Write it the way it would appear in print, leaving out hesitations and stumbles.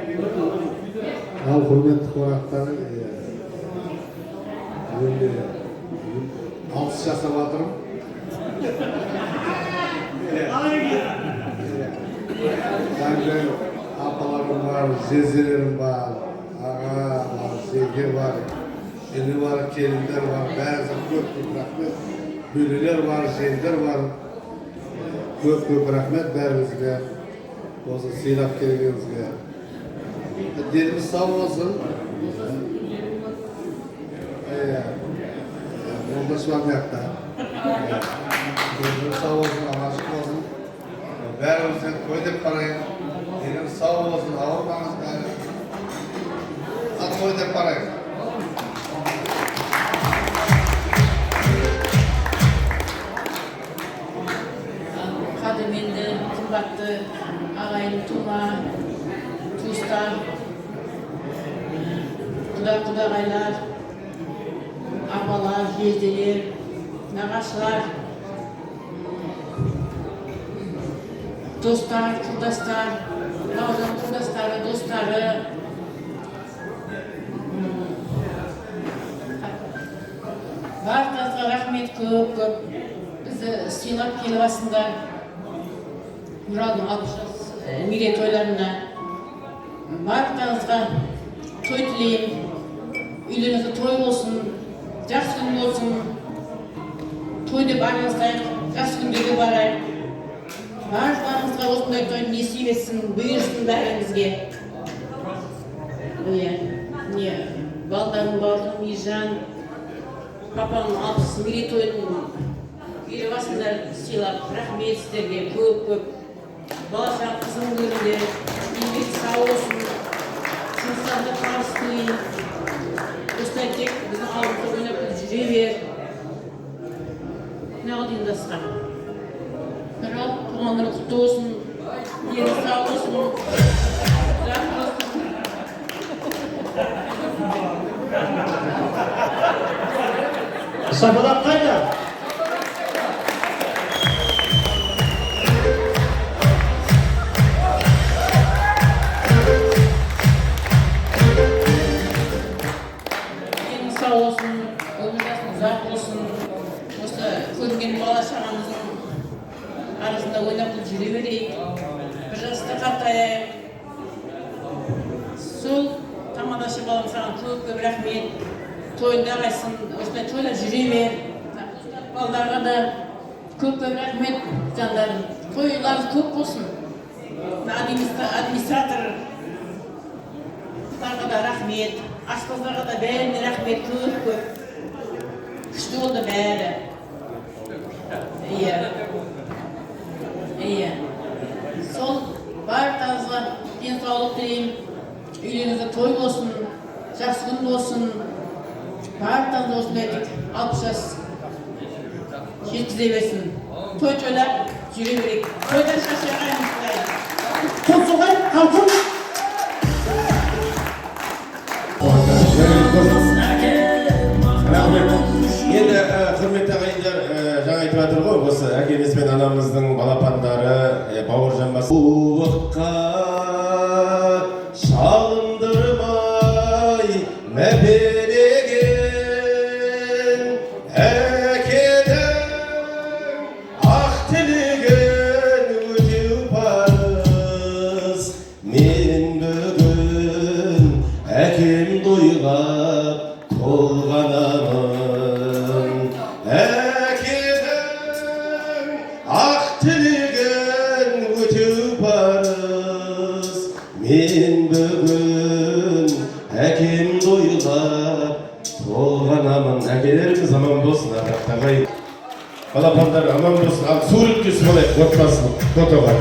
Ал, құрметті қонақтар, бүгін 60 жасап жатырмын. Таңдай апаларым бар, жезделерім бар, аға бар, жеңге бар, іні бар, келіндер бар, бәріңізге көп көп рахмет. Бөлелер бар, жиендер бар. Көп көп рахмет бәріңізге, осы сыйлап келгеніңізге. Деніміз сау болсын. Иә, молдаш бар мына жақта. Деніміз сау болсын, аманшылық болсын. Бәрімізден той деп барайық. Деніміз сау болсын, ауырмаңыз бәрі. Ал, той деп барайық. Қадірменді, қымбатты ағайын, тума, туыстар, құда, құдағайлар, апалар, жезделер, нағашылар, достар, құрдастар, Бауыржан құрдастары, достары, барлықтарыңызға рахмет көп көп, бізді сыйлап келіп жатсыңдар Нұралдың 60 жас мерейтойларына. Барлықтарыңызға той тілеймін, үйлеріңізде той болсын, жақсы күн болсын, той деп араласайық, жақсы күндерге барайық. Барлықтарыңызға осындай той несіп етсін, бұйырсын бәріңізге. Иә, не, балдарым, бауырым, Ержан, папамның 60 мерейтойын беріп жатсыңдар сыйлап, рахмет сіздерге көп көп. Бала шаға, қызым көріңдер, еңбек сау болсын, жұмыстарында табыс тілеймін. Осылай тек біздің ауылымызда ойнап күліп жүре бер. Неғыл дасқа. Нұрал, туған күні құтты болсын, дені сау болсын, ұзақ болсын. Шапалақ қайда? Денің сау болсын, өмір жасың ұзақ болсын. Осы көрінген бала шағамыздың арасында ойнап күліп жүре берейік. Бір жаста қартаяйық. Сол тамадашы балам, саған көп көп рахмет. Тойында қайсын, осылай тойлап жүре бер. Балдарға да көп көп рахмет, жандарым. Тойларыңыз көп болсын. Мына администраторларға да рахмет, аспаздарға да, бәріне рахмет көп көп. Күшті болды бәрі. Иә. Сол, барлықтарыңызға денсаулық тілеймін. Үйлеріңізде той болсын, жақсы күн болсын. Барлықтарыңызға осындай тек 60 жас жеткізе берсін. Той тойлап жүре берейік. Тойдан шаршамаймыз, Құдай. Қол соғайық, халқым. Рахмет. Енді, құрметті ағайындар, жаңа айтып жатыр ғой, осы әкеміз бен анамыздың балапандары, Бауыржан бас. Суыққа шалындырмай мәпелеген әкенің ақ тілегін өтеу парыз. Мен бүгін әкемді ойлап толғанамын. Әкенің ақ тілегін өтеу парыз. Мен бүгін әкемді ойлап толғанамын. Әкелеріміз аман болсын, ардақты ағайын. Балапандар аман болсын. Ал, суретке түсіп алайық отбасылық фотоға.